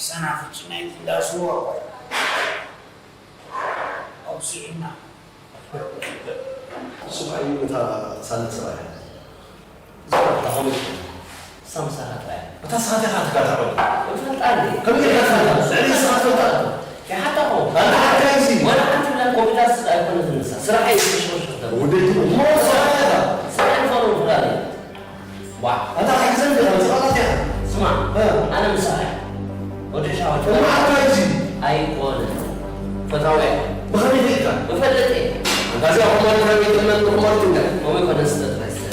ሰናፍጭ ናይ እንዳስዎ ኣውፅኡና። ስብኣይ እዩ እታ ሳልት ሰብኣይ። እዛ ከመይ ትፈልጥ? እሳ ምሳኻ ጥራይ። እታ ስኻ ዲኻ ትካታተሎ? እፈልጣ እንዴ? ከመይ ጌርካ ትፈልጣ? ልዕሊ ንስኻ ትፈልጣ? ይሓታኹ። ኣንታ ሓካይ እዚ። ወላ ሓንቲ ብለን ኮምፒውተር ስለ ኣይኮነትን ንሳ። ስራሓ እዩ ዝሽወሽ ክትብል። ወደይ ትብል። እሞ ስራሕ እያ። ስራሕ ይኾኑ ፍላል እዩ። ዋ። ኣንታ ሓኪሰን ዲኻ? ምሳኻ ዲኻ? ስማ፣ እ። ኣነ ምሳኻ እየ። ወዲ ሻወት እሞ ሓካይ እዚ። ኣይኮነን። ፈታዊ እየ። ብኸመይ ፈሊጥካ? ብፈልጥ እየ። ኣንታ እዚኣ ቁማር ክረዊ ትመን ቁማር ትብላ። ከምኡ ይኮነ ስለ ጥራይ ስለ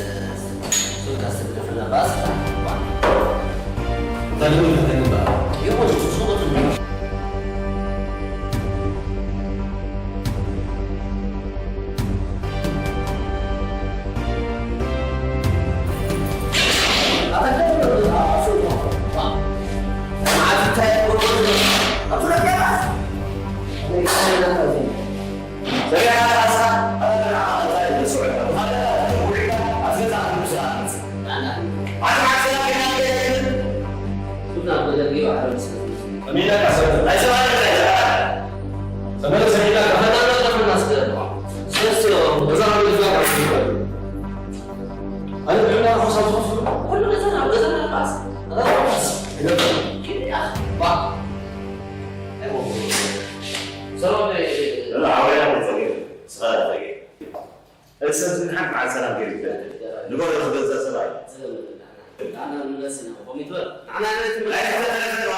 ሱልካ ስለ ፍላ ባስ። ዋ። እንታይ ልብል እንታይ ልብል? ይኹን፣ ሱሱቁ ትንሽ። እዚ ሰብ እዚ ሓንቲ መዓልቲ ሰላም ገይሩ ይፈልጥ። ንገሮ ክገዛ ሰብኣይ። ንዓና ንመለስ ኢና፣ ኮሚትመንት። ንዓና ናይ ትምህርቲ ኣይተፈለጠ።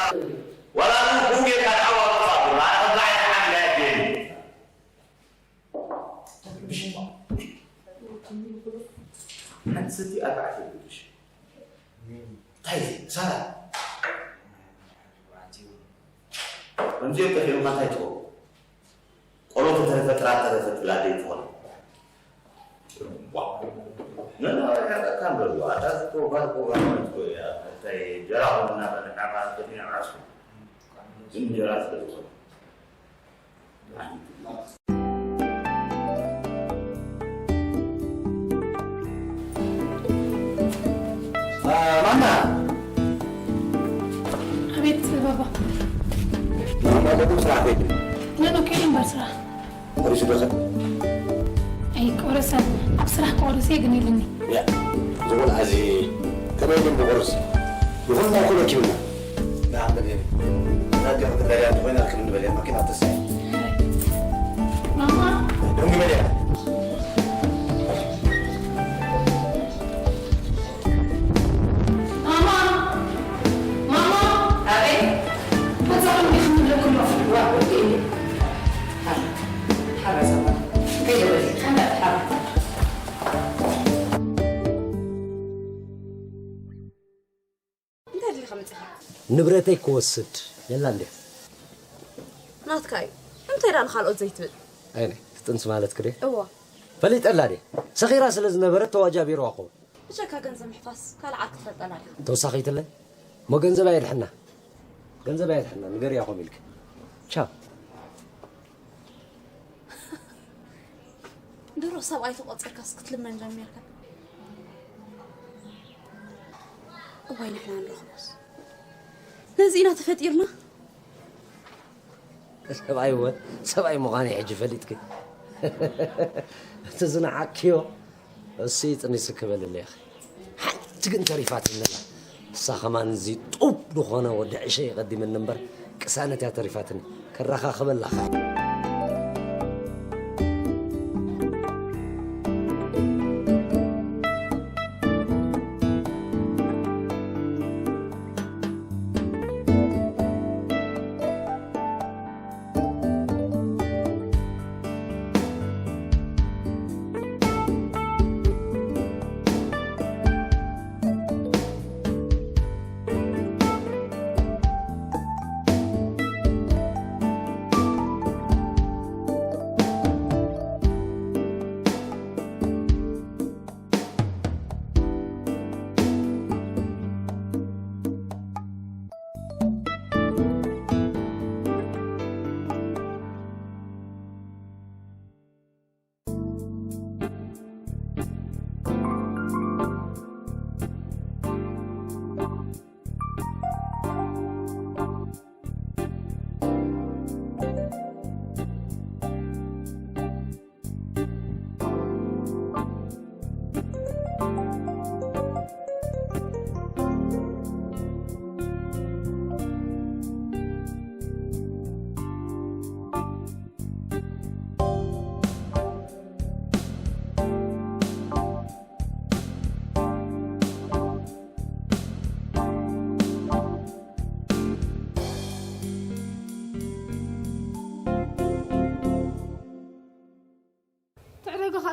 ዋላ ምን ቡጌ ካልዓዋ መጻቱ፣ ኣነ ከምዛ ዓይነት ሓሚላ የድልየኒ። ብሽማ። ሓንቲ ሰቲ ኣርባዕተ ይብልሽ። እንታይ እዩ? ሰላም። ከምዚኦም ጠፊኦምካ እንታይ ትኸውን? ቆሎ ተተረፈ ጥራት ተረፈ ጥላደይ ትኾን። ዋ። ነና ያጠካ በሉ። ኣታ ዝኮ ባል ኮ ባል ኮ ያ። እንታይ ጀራ ሆና በነካ ባል ከዲና ራሱ። ግን ጀራ ስለዝኾነ። ማማ። ኣቤት ባባ። ማማ፣ ቅድም ስራሕ ከይድ። ነኖ ከይድ እምበር ስራሕ። ቆሪሱ ዶ ኸድ? ኣይቆረሰን። ኣብ ስራሕ ክቆርስ እየ ግን ኢሉኒ። ያ፣ ዝኾነ ኣዚ ከመይ ግን ብቑርስ ይኹን ናይ ኩሎ ኪብና። ንዓመል እየ። ናዲ ክትበልያ እንተኾይና ክብ ንበልያ ማኪና ተስፋ። ማማ። ደንጊ በልያ። ማማ! ማማ! ኣቤት! መጻኹም ዲኹም ኣለኩም መፍትዋ ወዲ እዩ። ሓራ፣ ሓራ ሰባ። ከይደ በሊ፣ ሓራ፣ ሓራ። እንታይ ደሊኻ መጺኻ? ንብረተይ ክወስድ የላ እንዴ? ናትካ እዩ። እንታይ ደኣ ንኻልኦት ዘይትብል? ኣይነ፣ ትጥንስ ማለት ክደ? እዋ። ፈሊጠላ ድየ? ሰኺራ ስለ ዝነበረት ተዋጃቢርዋ ክኸውን። ብጀካ ገንዘብ ምሕፋስ ካልእ ዓርኪ ትፈልጠላ ዲኻ? ተወሳኺትለ? እሞ ገንዘብ ኣየድሕና። ገንዘብ ኣየድሕና። ንገርያ ኮም ኢልክ። ቻው። ድሮ ሰብኣይ ተቆጺርካስ ክትልመን ጀሚርካ። እዋይ ንሕና ንረኽቦስ። ነዚ ኢና ተፈጢርና። ሰብኣይ እወ፣ ሰብኣይ ምዃነይ ሕጂ ፈሊጥኪ። እቲ ዝነዓቅክዮ እሱ ይጥኒሱ ክበልለይ ኢኺ። ሓንቲ ግን ተሪፋትኒ ኣላ። እሳ ኸማን እዚ ጡብ ዝኾነ ወዲ ዕሸ ይቐዲምኒ እምበር ቅሳነት እያ ተሪፋትኒ። ከራኻኽበላ ኸኣ።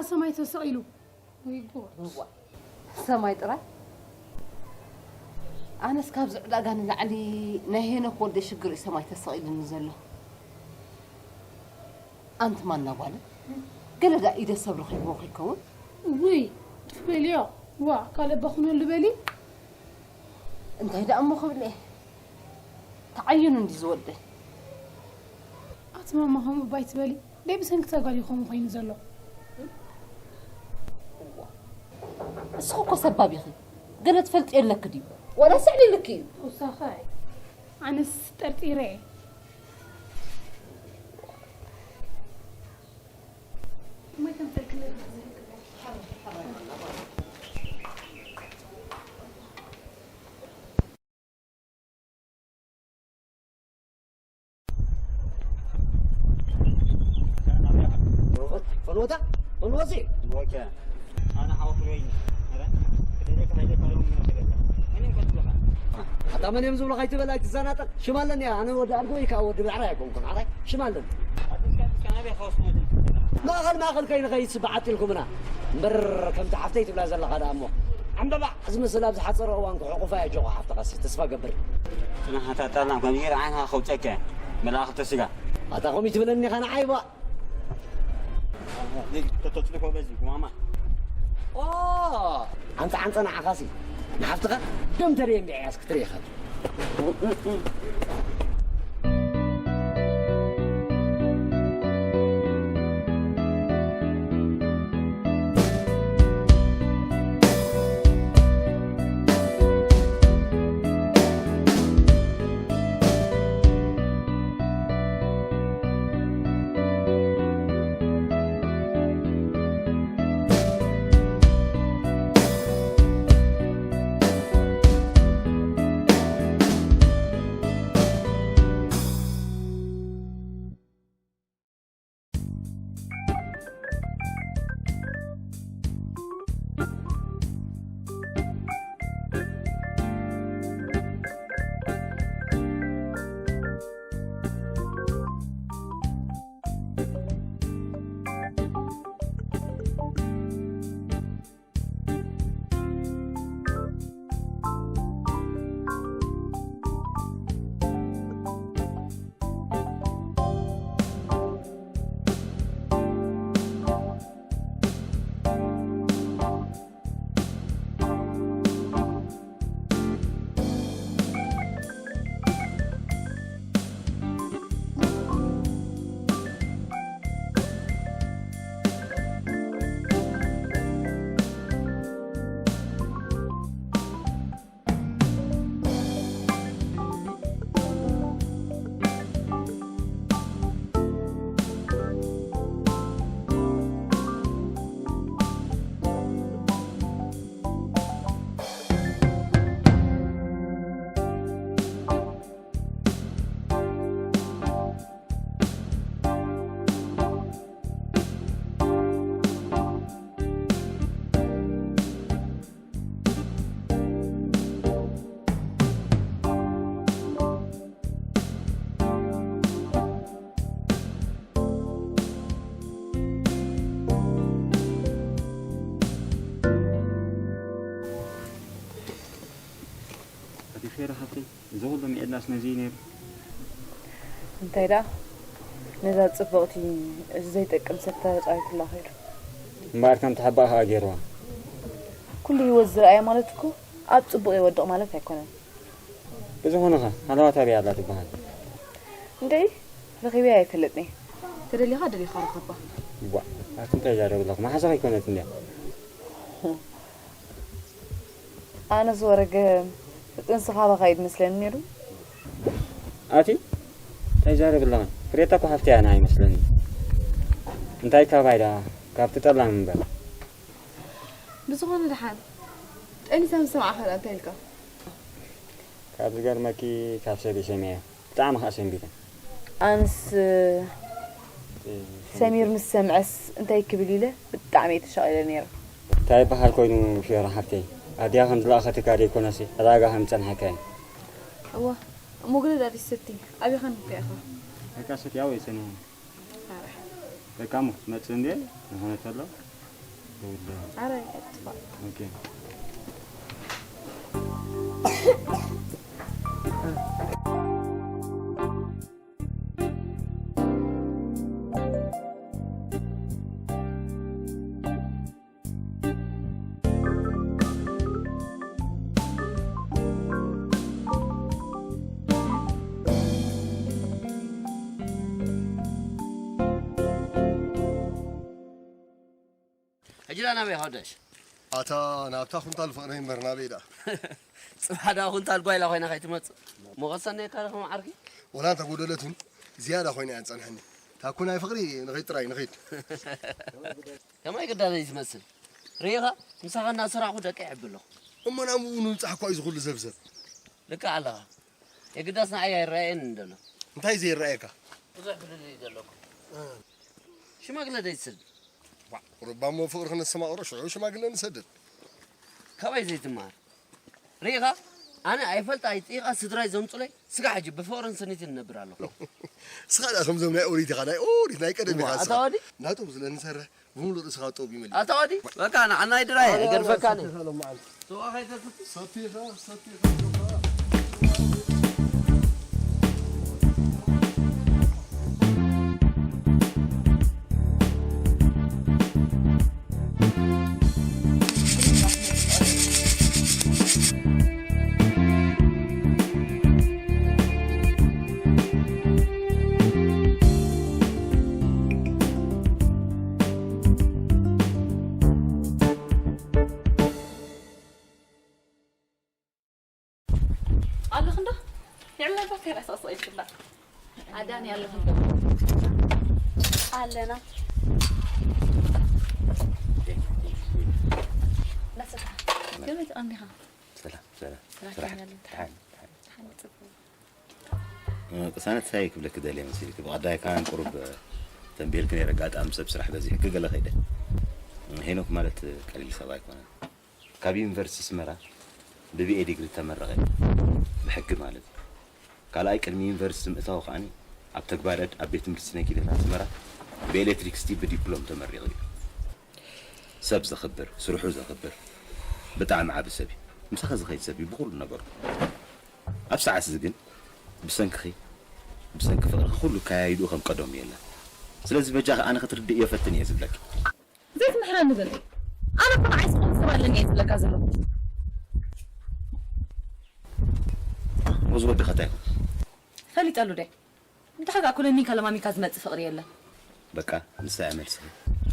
ሰማይ ተሰቒሉ። ወይ ጉድ። እዋ፣ ሰማይ ጥራይ? ኣነስ ካብዚ ዕዳጋ ንላዕሊ ናይ ሄኖክ ወልደ ሽግር እዩ ሰማይ ተሰቒሉኒ ዘሎ። ኣንቲ ማና ጓለ፣ ገለ ዳ ኢደ ሰብ ረኺብዎ ከይከውን? ውይ፣ ቱፍ በልዮ። ዋ፣ ካልእ ባኹነሉ በሊ። እንታይ ደኣ እሞ ክብል እየ? ተዓይኑ እንዲ ዝወደ። ኣቲ ማማ ከምኡ እባ ኣይትበሊ። ደይ ብሰንኪ እታ ጓል እዩ ከምኡ ኮይኑ ዘሎ። እዋ፣ ንስኺ እኮ ሰባብ ኢኺ። ገለ ትፈልጢ የለኪ ድዩ? ዋላ ስዕሊ ልክ እዩ። ተወሳኺ ኣነስ ጠርጢረ እየ። ፈንወታ? ፈንወታ? ኦኬ። ኣነ ሓወት ሮይኒ። ኣረ፣ ክደለካ ሃይለ ካሎም ይነገረካ። እኔ ከትለካ። ኣታ መን እዮም ዝብሉ ከይትበል ኣይትዘናጠል። ሽም ኣለኒ፣ ኣነ ወዲ ኣድጎ ወይ ከዓ ወዲ ብዕራይ ኣይኮንኩን። ኣራይ፣ ሽም ኣለኒ። ኣዲስ ካብ እስከ ናበይ ከወስዶ ትንትለካ? ማእኸል ማእኸል ከይንኸይድ ስባዓት ኢልኩምና። እምበር ከምቲ ሓፍተይ ትብላ ዘለኻ ደኣ እሞ። ዓምበባ ዝመስል ኣብ ዝሓፀረ እዋን ክሕቑፋ እየ ኣጆኻ ሓፍትኻሲ፣ ተስፋ ገብር። ጽናሕ ኣታ ጣላም፣ ከምዚ ገይረ ዓይንኻ ከውፀካ እየ። መልኣኽቲ ስጋ። ኣታ ከምኡ ትብለኒ ኢኻ ንዓይ ባ። ተተጽልፎ በዚ ጉማማ። ኦ! ኣንተ ዓንጸ ንዓኻሲ ንሓፍትኻ ደም ተርእየ እምቢ ዕያስ ክትርኢ ኢኻ። ኣቲ ፌራ ሓፍተይ፣ እዚ ኩሉ ሚዕድናስ ነዚ እዩ ነይሩ። እንታይ ደኣ፣ ነዛ ጽብቕቲ፣ እዚ ዘይጠቅም ሰብ ተጻዊቱላ ከይዱ። እምበኣር ከም ትሕባእ ከኣ ገይርዋ። ኩሉ ህይወት ዝረኣየ ማለት እኮ ኣብ ጽቡቕ ይወድቕ ማለት ኣይኮነን። ብዝኾነ ኸ፣ ሃለዋት ኣበይ ኣላ ትበሃል? እንዴ፣ ረኺበያ ኣይፈልጥን እየ። ተደሊኻ ደሊኻ ርኸባ። ዋእ፣ ኣቲ እንታይ ዛረብ ኣለኹ? መሓዛ ከይኮነት እንድያ። ኣነ ዝወረገ ጥንሲ ካባኻ እዩ ዝመስለኒ ነይሩ። ኣቲ እንታይ ዛረብ ኣለኻ? ፍሬታ እኮ ሓፍተይ ኣነ ኣይመስለኒ። እንታይ ካባይ ደኣ? ካብቲ ጠላም እምበር። ብዝኾነ ደሓን። ጠኒሳ ምስ ሰማዕኻ ደኣ እንታይ ኢልካ? ካብ ዝገርመኪ ካብ ሰብ እየ ሰሚዐ። ብጣዕሚ ከኣ ሰንቢደ። ኣንስ ሰሚር ምስ ሰምዐስ እንታይ ክብል ኢለ ብጣዕሚ እየ ተሻቒለ ነይረ። እንታይ ይበሃል ኮይኑ ፊዮራ ሓፍተይ፣ ኣዲኣ ከም ዝለኣኸትካ ደይኮነሲ ዕዳጋ ከም ዝጸንሐካ እየ። እወ፣ እሞ ገለ ዳኣ ደይትሰቲ፣ ኣቢኻ ንክኣ ኢኻ። በቃ ሰትያ ወይ ጸኒሐ። ኣረ። በቃ እሞ ክትመጽእ እንድየ፣ ዝኾነ ተሎ። ኣረ ኣይጥፋእ። ኦኬ። ሕጂ ዳ ናበይ ኸደሽ? ኣታ ናብታ ኩንታል ፍቕሪ እምበር ናበይ ዳ? ጽባሕ ዳ ኩንታል ጓይላ ኮይና ከይትመጽእ። ሞኸሰ እኒአካ ዶ ከም ዓርኪ? ወላ እንተ ጎደለት እውን ዝያዳ ኮይና እያ ትጸንሐኒ። ታኩ ናይ ፍቕሪ ንኸይድ ጥራይ ንኸይድ። ከማይ ግዳ ዘይትመስል። ርኢኻ? ምሳኻ እናሰራሕኩ ደቀ ይዕቢ ኣለኹ። እሞ ናብኡ ንምብጻሕ እኳ እዩ ዝኹሉ ዘብዘብ። ልክዕ ኣለኻ። የግዳስ ንዓይ ኣይረኣየን እንደሎ። እንታይ ዘይረኣየካ? ብዙሕ ፍልልይ እዩ ዘለኩም። ሽማግለ ዘይትስድ። ዋ፣ ቁሩብ እሞ ፍቕሪ ክነስተማቕሮ ሽዑ ሽማግለ ንሰድድ። ካባይ ዘይትመሃር። ርኢኻ? ኣነ ኣይፈልጥ ኣይጥይቓ ስድራይ ዘምጹለይ ስጋ ሕጂ ብፍቕርን ስኒትን እነብር ኣለኹ። እስኻ ደኣ ከምዞም ናይ ኦሪት ኢኻ፣ ናይ ኦሪት ናይ ቀደም ኢኻ እዋ፣ እስኻ። ኣታ ወዲ? ናቶም ስለ ንሰርሕ ብምሉእ ርእስኻ ጠው ይመልእ። ኣታ ወዲ? በቃ ንዓናይ ድራይ ኣነ ኣይገድፈካን። ሰፊኻ ሎማዓንቲ። ሰዋ ከይተትቲ። ሰፊኻ፣ ሰፊኻ፣ ሰፊኻ። ኣለኽንዶ? ንዕላባት ከይረሳስኦ ይፍላጥ። ኣዳኒ ኣለኽንዶ? ኣለና። ናሰታ። ከመይ ትቐኒኻ? ሰላም፣ ሰላም። ስራሕ ስራሕ። ከመይ ኣሎ? ደሓን፣ ደሓን። ደሓን፣ ጽቡቕ። እ፣ ቅሳነት፣ ሳይ ክብለኪ ደልየ መሲልኪ። ብቐዳይ ከማን ቁሩብ፣ እ፣ ተንቢልኪ ነይረ፣ ኣጋጣሚ ሰብ ስራሕ በዚሕኪ ገለ ከይደ። እ፣ ሄኖክ ማለት፣ እ፣ ቀሊል ሰብ ኣይኮነን። ካብ ዩኒቨርሲቲ ኣስመራ ብቢኤ ዲግሪ ተመረቐ፣ ብሕጊ ማለት እዩ። ካልኣይ ቅድሚ ዩኒቨርሲቲ ምእታው ከዓኒ ኣብ ተግባረ እድ ኣብ ቤት ትምህርቲ ስነ ኪደት ኣስመራ ብኤሌክትሪክሲቲ ብዲፕሎም ተመሪቑ እዩ። ሰብ ዘኽብር፣ ስርሑ ዘኽብር፣ ብጣዕሚ ዓቢ ሰብ እዩ። ምሳኺ ዝኸይድ ሰብ እዩ ብኹሉ ነገሩ። ኣብ ሰዓት እዚ ግን ብሰንክኺ፣ ብሰንኪ ፍቕርኺ ኩሉ ኣከያይድኡ ከም ቀደሙ የለን። ስለዚ በጃኺ ኣነ ክትርድእዮ ፈትኒ እየ ዝብለኪ። ዘይትምሕረኒ ግን። ኣነ እኮ ንዓይ ዝኾነ ሰብ ኣለኒ እየ ዝብለካ ዘለኹ። እዚ ወዲ ኸ እንታይ ይኹን? ፈሊጠሉ ደ? ብድሕሪካ ኩለኒ ከለማሚካ ዝመጽእ ፍቕሪ የለን። በቃ፣ ንሳ እያ መልስኺ።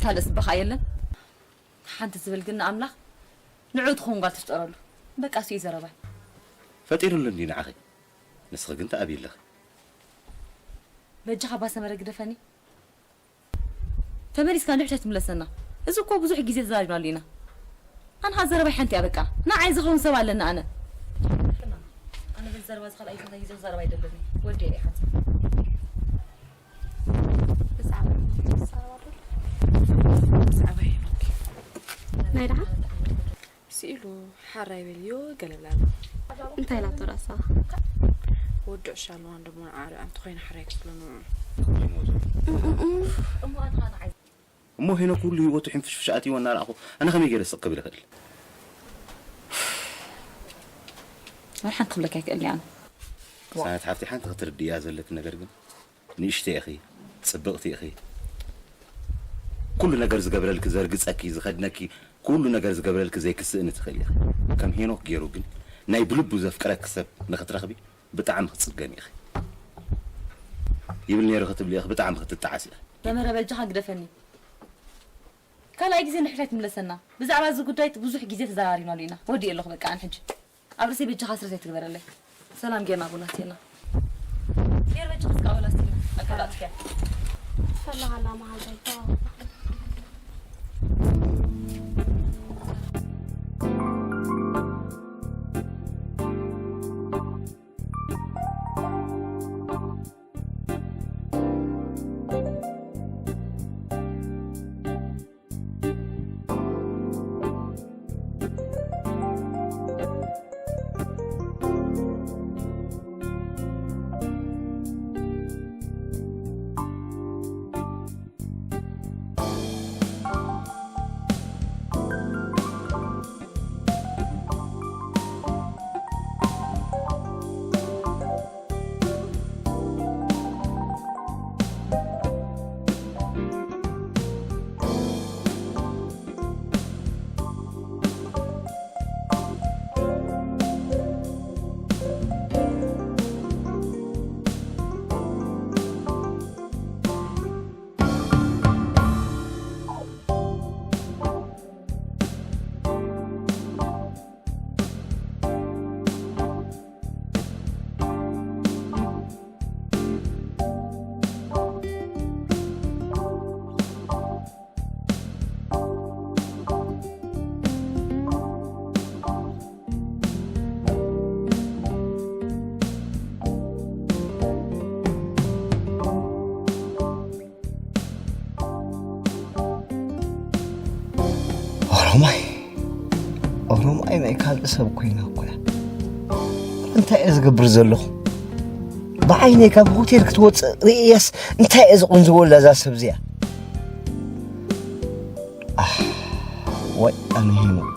ካልእ ጽባኻ የለን። ሓንቲ ዝብል ግን ንኣምላኽ ንዕኡ ትኸውን ጓል ትፍጠረሉ። በቃ፣ እሱ እዩ ዘረባይ። ፈጢሩሉ እንዲ ንዓኺ። ንስኺ ግን ትኣብዪ ኣለኺ። በጃኻ ባሰመረ ግደፈኒ። ተመሊስካ ንሕድሕድ ትምለሰና። እዚ እኮ ብዙሕ ግዜ ተዛሪብናሉ ኢና። ኣንኻ ዘረባይ ሓንቲ እያ በቃ። ንዓይ ዝኸውን ሰብ ኣለኒ ኣነ። ኣነ በዚ ዘረባ እዚ ካልኣይ ጊዜ ዘረባ ኣይደለኒ። ወዲ እየ ሓንቲ። ብዛዕባ ብዛዕባ ሄኖክ። ናይ ደሓን? ስኢሉ ሓራይ በልዮ ገለ ብላ ኣላ። እንታይ ኢላቶ ራእሳ? ወዲ ዕሻ ኣለዋ እንዶ እሞ ንዓርያ እንተኾይኑ ሓራይ ክፍሎ ንዑ። እሞ ኣንታ ንዓይ እሞ ሄኖክ ኩሉ ህይወቱ ሕንፍሽፍሽ ኣትይዎ እናረኣኹ ኣነ ከመይ ገይረ ስቕ ክብል ይኽእል? ወላ ሓንቲ ክብለካ ኣይክእልን እየ ኣነ። ቅሳነት ሓፍተይ ሓንቲ ክትርድእያ ዘለኪ ነገር ግን ንእሽተይ ኢኺ፣ ጽብቕቲ ኢኺ። ኩሉ ነገር ዝገብረልኪ፣ ዘርግጸኪ፣ ዝኸድነኪ፣ ኩሉ ነገር ዝገብረልኪ ዘይክስእኒ ትኽእሊ ኢኺ። ከም ሄኖክ ገይሩ ግን ናይ ብልቡ ዘፍቅረኪ ሰብ ንኽትረኽቢ ብጣዕሚ ክትጽገሚ ኢኺ። ይብል ነይሩ ክትብሊ ኢኺ፣ ብጣዕሚ ክትጠዓሲ ኢኺ። መምህረ በጃኻ ግደፈኒ። ካልኣይ ግዜ ንድሕሪት ኣይትምለሰና። ብዛዕባ እዚ ጉዳይ ብዙሕ ግዜ ተዘራሪብናሉ ኢና። ወዲኤ ኣለኹ በቃ ኣነ ሕጂ። ኣብ ርእሰይ በጃኻ ስርት ኣይትግበረለይ። ሰላም ጌርና ቡና ስቴና። ጌር በጃኻ እስካ ወላ ስቴና። ኣካላጥፍያ። ትፈለኻ ኣላ መሓዛይ ተዋወቕ። ኦሮማይ ኦሮማይ ናይ ካልእ ሰብ ኮይና እኮ እያ። እንታይ እየ ዝገብር ዘለኹ? ብዓይነይ ካብ ሆቴል ክትወፅእ ርእየስ እንታይ እየ ዝቕንዝወላ እዛ ሰብ እዚኣ? ኣህ፣ ወይ ኣነ ሄኖክ።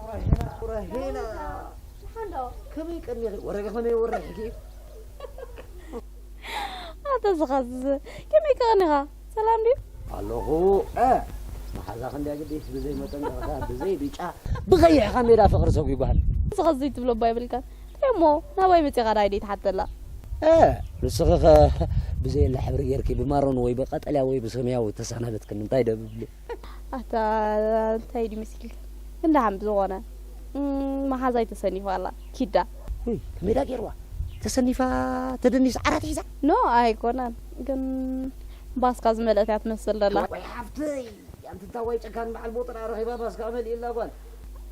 ራሄላ፣ ራሄላ። ደሓን ዶ? ከመይ ቀኒኺ? ወረ ከመይ ወረ ሕጂ? ኣታ ዝኸዝዝ፣ ከመይ ቀኒኻ? ሰላም ድዩ? ኣለኹ። እ፣ መሓዛ ክንደያ ግዲስ ብዘይ መጠንቀቕታ፣ ብዘይ ብጫ፣ ብቐይሕኻ ሜዳ ፍቕሪ ሰጒጓል። ዝኸዝዝ ትብሎ እባ የብልካን። እንታይ እሞ ናባይ መጺኻ ዳይ ደይ ትሓተላ? እ፣ ንስኺ ኸ ብዘየለ ሕብሪ ጌርኪ ብማሮን ወይ ብቀጠልያ ወይ ብሰማያዊ ተሰናበትክኒ እንታይ ደብብሉ? ኣታ እንታይ ድዩ መሲልካ? ግን ደሓን ብዝኾነ፣ እም፣ መሓዛይ ተሰኒፋ ኣላ። ኪዳ። ውይ፣ ከመይ ዳ ገይርዋ? ተሰኒፋ፣ ተደኒሳ፣ ዓራት ሒዛ? ኖ፣ ኣይኮነን። ግን ባስካ ዝመልአት እያ ትመስል ዘላ። ወይ ሓፍተይ፣ ኣንቲ ታዋይ ጨካን በዓል ቦጥራ ረኺባ ባስካ መሊእላ ጓል።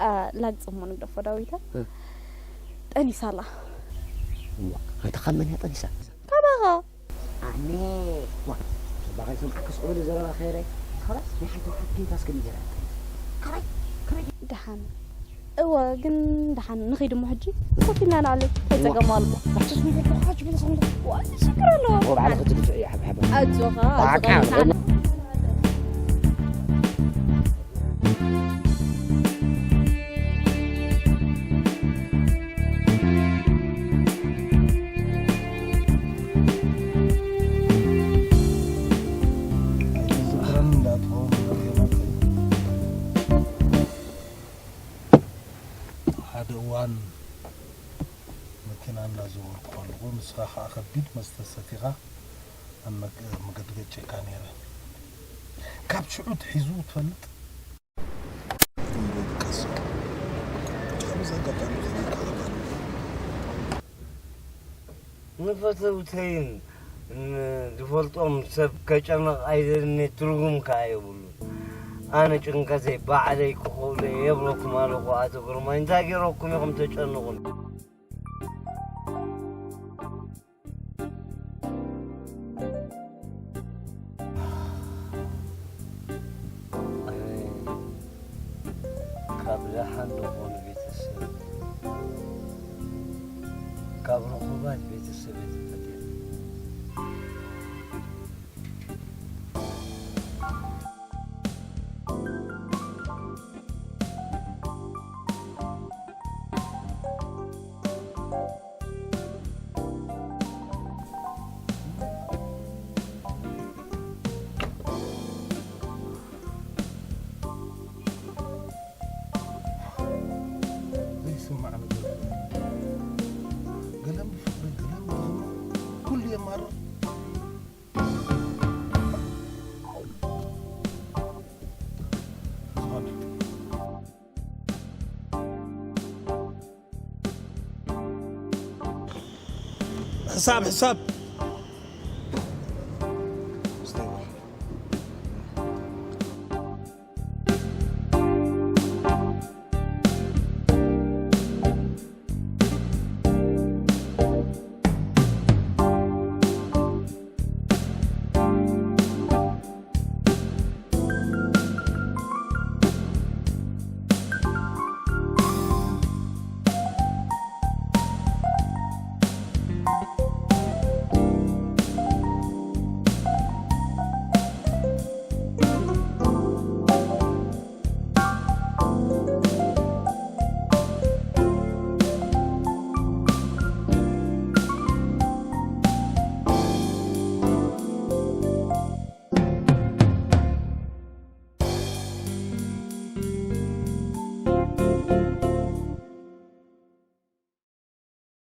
አ፣ ላግጽ እሞ ንግደፎ ዳዊታ። እ። ጠኒሳ ኣላ። እዋ፣ ኣንታ ካብ መን እያ ጠኒሳ? ካባኻ። ኣነ፣ ዋ፣ ጽባቐ ይሰምዓካ ስቕ በለ ዘረባ ከይረ። ካባይ ናይ ሓንቲ ወሓት ጌታ እስከ ንገራ። ካባይ፣ ካባይ። ደሓን። እወ፣ ግን ደሓን ንኸይድ እሞ ሕጂ ኮፍ ኢልና ንዓሊ። እንታይ ጸገም ኣሎ? ኣትስ ንገር ተኻች ብለ ሰምለ። ዋ፣ እንታይ ሽግር ኣለዎ? ወባዕል ክትድፍዕ እያ፣ ሓብሓብ። ኣጆኻ፣ ኣጆኻ። በቃ፣ ንዓሊ። ሓደ እዋን መኪና እናዘወርኩ ከለኹ፣ ንስኻ ኸዓ ከቢድ መስተ ሰቲኻ ኣብ መገ-፣ መገዲ ገጨካ ነይረ። ካብ ሽዑ ትሒዙ ትፈልጥ? እምበይ ድቀሶ። ጫሉ ዘጋጣሚ ከመይ ይከኣል? ንፈተውተይን ንዝፈልጦም ሰብ ከጨንቕ ኣይደልን፣ ትርጉም ከኣ የብሉን። ኣነ ጭንቀተይ ባዕለይ ክኸውሎ እየ የብለኩም ኣለኹ። ኣቶ ግርማይ፣ እንታይ ገይረኩም ኢኹም ተጨንቑኒ? ኣነ ካብ ደሓን ዝኾኑ ቤተሰብ፣ ካብ ርኹባት ቤተሰብ እየ ተፈጢረ። مرة. حساب، حساب.